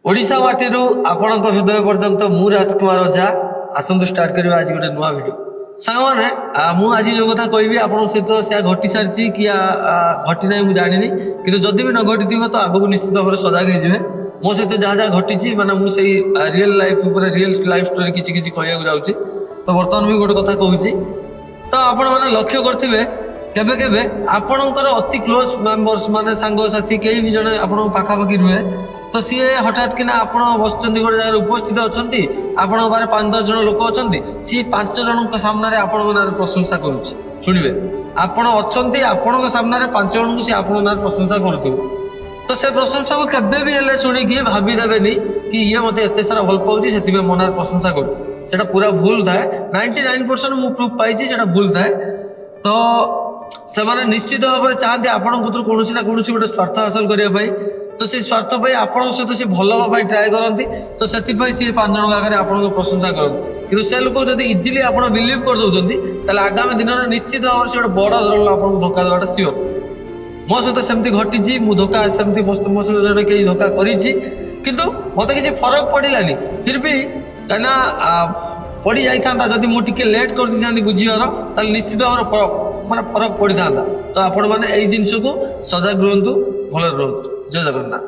ଓଡ଼ିଶା ମାଟିରୁ ଆପଣଙ୍କ ହୃଦୟ ପର୍ଯ୍ୟନ୍ତ ମୁଁ ରାଜକୁମାର ଓଝା। ଆସନ୍ତୁ ଷ୍ଟାର୍ଟ କରିବା ଆଜି ଗୋଟେ ନୂଆ ଭିଡ଼ିଓ। ସାଙ୍ଗମାନେ, ମୁଁ ଆଜି ଯେଉଁ କଥା କହିବି, ଆପଣଙ୍କ ସହିତ ସେୟା ଘଟି ସାରିଛି କି ଘଟି ନାହିଁ ମୁଁ ଜାଣିନି। କିନ୍ତୁ ଯଦି ବି ନ ଘଟିଥିବ, ତ ଆଗକୁ ନିଶ୍ଚିତ ଭାବରେ ସଜାଗ ହେଇଯିବେ। ମୋ ସହିତ ଯାହା ଯାହା ଘଟିଛି, ମାନେ ମୁଁ ସେଇ ରିଏଲ୍ ଲାଇଫ୍ ଉପରେ, ରିଏଲ୍ ଲାଇଫ୍ ଷ୍ଟୋରି କିଛି କିଛି କହିବାକୁ ଯାଉଛି। ତ ବର୍ତ୍ତମାନ ବି ଗୋଟେ କଥା କହୁଛି। ତ ଆପଣମାନେ ଲକ୍ଷ୍ୟ କରିଥିବେ, କେବେ କେବେ ଆପଣଙ୍କର ଅତି କ୍ଲୋଜ୍ ମେମ୍ବର୍ସ, ମାନେ ସାଙ୍ଗସାଥି କେହି ବି ଜଣେ ଆପଣଙ୍କ ପାଖାପାଖି ରୁହେ, ତ ସିଏ ହଠାତ୍ କିନା ଆପଣ ବସିଛନ୍ତି, ଗୋଟେ ଜାଗାରେ ଉପସ୍ଥିତ ଅଛନ୍ତି, ଆପଣଙ୍କ ପାଖରେ 5-10 ଜଣ ଲୋକ ଅଛନ୍ତି, ସିଏ 5 ଜଣଙ୍କ ସାମ୍ନାରେ ଆପଣଙ୍କ ନାଁରେ ପ୍ରଶଂସା କରୁଛି। ଶୁଣିବେ, ଆପଣ ଅଛନ୍ତି, ଆପଣଙ୍କ ସାମ୍ନାରେ 5 ଜଣଙ୍କୁ ସିଏ ଆପଣଙ୍କ ନାଁରେ ପ୍ରଶଂସା କରୁଥିବ। ତ ସେ ପ୍ରଶଂସାକୁ କେବେ ବି ହେଲେ ଶୁଣିକି ଭାବିଦେବେନି କି ଇଏ ମତେ ଏତେ ସାରା ଭଲ ପାଉଛି, ସେଥିପାଇଁ ମୋ ନାଁରେ ପ୍ରଶଂସା କରୁଛି। ସେଟା ପୁରା ଭୁଲ ଥାଏ। 99% ମୁଁ ପ୍ରୁଫ୍ ପାଇଛି, ସେଟା ଭୁଲ ଥାଏ। ତ ସେମାନେ ନିଶ୍ଚିତ ଭାବରେ ଚାହାନ୍ତି ଆପଣଙ୍କ କତିରୁ କୌଣସି ନା କୌଣସି ଗୋଟେ ସ୍ୱାର୍ଥ ହାସଲ କରିବା ପାଇଁ। ତ ସେଇ ସ୍ୱାର୍ଥ ପାଇଁ ଆପଣଙ୍କ ସହିତ ସେ ଭଲ ହେବା ପାଇଁ ଟ୍ରାଏ କରନ୍ତି। ତ ସେଥିପାଇଁ ସିଏ 5 ଜଣଙ୍କ ଆଗରେ ଆପଣଙ୍କ ପ୍ରଶଂସା କରନ୍ତି। କିନ୍ତୁ ସେ ଲୋକ ଯଦି ଇଜିଲି ଆପଣ ବିଲିଭ୍ କରିଦେଉଛନ୍ତି, ତାହେଲେ ଆଗାମୀ ଦିନରେ ନିଶ୍ଚିତ ଭାବରେ ସେ ଗୋଟେ ବଡ଼ ଧରଣର ଆପଣଙ୍କୁ ଧୋକା ଦେବାଟା ସିଓର। ମୋ ସହିତ ସେମିତି ଘଟିଛି। ମୁଁ ଧୋକା ସେମିତି ମୋ ସହିତ ଜଣେ କେହି ଧୋକା କରିଛି, କିନ୍ତୁ ମତେ କିଛି ଫରକ ପଡ଼ିଲାନି। ଫିର୍ ବି କାହିଁକିନା ପଡ଼ି ଯାଇଥାନ୍ତା, ଯଦି ମୁଁ ଟିକେ ଲେଟ୍ କରିଦେଇଥାନ୍ତି ବୁଝିବାର, ତାହେଲେ ନିଶ୍ଚିତ ଭାବରେ ମାନେ ଫରକ ପଡ଼ିଥାନ୍ତା। ତ ଆପଣମାନେ ଏଇ ଜିନିଷକୁ ସଜାଗ ରୁହନ୍ତୁ, ଭଲରେ ରୁହନ୍ତୁ। ଜୟ ଜଗନ୍ନାଥ।